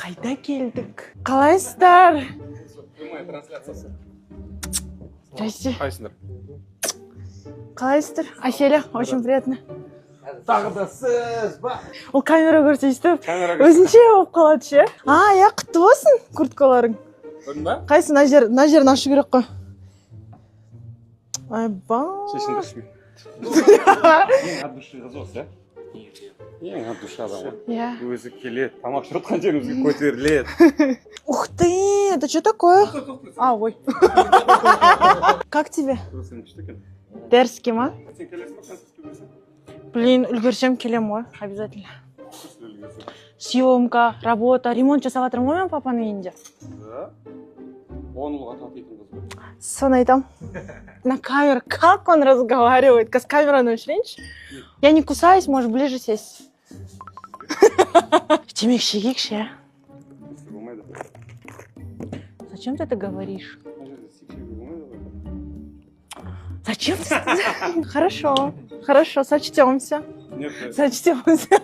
Қайда келдік? Қалайсыздар? Прямая трансляциясы. Здрасте. Қайсыңдар? Қалайсыздар? Әселя, очень приятно. Тағы да сіз ба? Ол камера көрсе, өйстіп Камера. Өзінше болып қалады ше. А, иә, құтты болсын курткаларың. Көрдің ба? Қайсы? Мына жер, мына жерін ашу керек қой. Айбай. Шешіндірші. Ең от души қыз осы, иә, ең от души адам ғой. Иә. Өзі келеді, тамақ ішіп жатқан жерімізге көтеріледі. Ух ты, это что такое? А, ой. Как тебе? Сен күшті екен. Дерзкий ма? Сен келесің ба концертке бұйырса? Блин, үлгерсем, келемін ғой, обязательно. Күшті, үлгерсең. Съемка, работа, ремонт жасап жатырмын ғой мен папаның үйінде. Да, 10 ұлға татитын қыз ғой. Соны айтамын. На камеру, как он разговаривает. Қазір камераны өшірейінші. Я не кусаюсь, можешь ближе сесть. Темекі шегейікші, иә? Күшті, болмайды. Зачем ты это говоришь? Мына жерде сик шегуге болмайды ғой. Зачем ты? Хорошо, хорошо, сочтемся. Нет. Сочтемся.